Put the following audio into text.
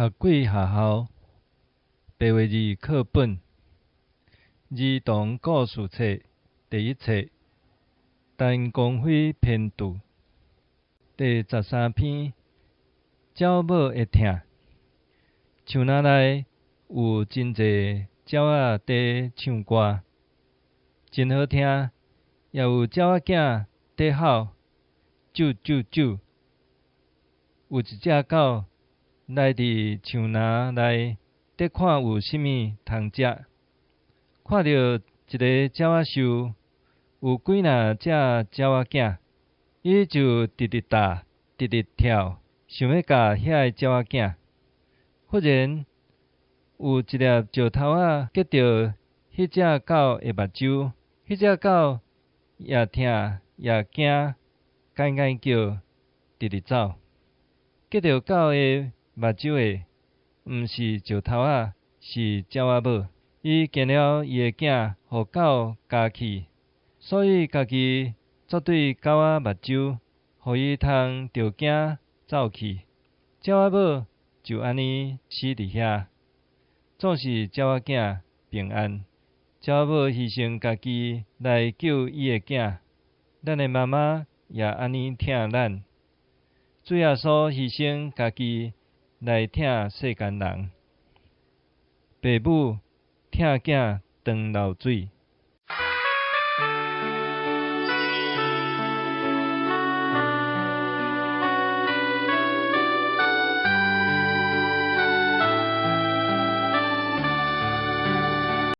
學鬼學校白話字課本兒童故事冊第一冊，陳光輝編著，第13篇，鳥母的疼。樹林內有真濟鳥仔佇唱歌，真好聽，也有鳥仔囝佇吼，啾啾啾。有一隻狗來佇樹林內，佇看有啥物通食，看著一个鳥仔岫，有幾若隻鳥仔囝，伊就直直踏，直直跳，想欲咬遐个鳥仔囝。忽然有一粒石頭仔擊著彼隻狗的目睭，彼隻狗也疼也驚，干干叫，直直走。擊著狗的目睭的，毋是石頭仔，是鳥仔母。伊見了伊的囝予狗咬去，所以家己作對狗仔目睭，予伊通著驚走去。鳥仔母就按呢死佇遐，總是鳥仔囝平安。鳥仔母犧牲家己來救伊的囝，咱的媽媽也按呢疼咱。主耶穌犧牲家己來疼世間人，爸母疼囝當流水。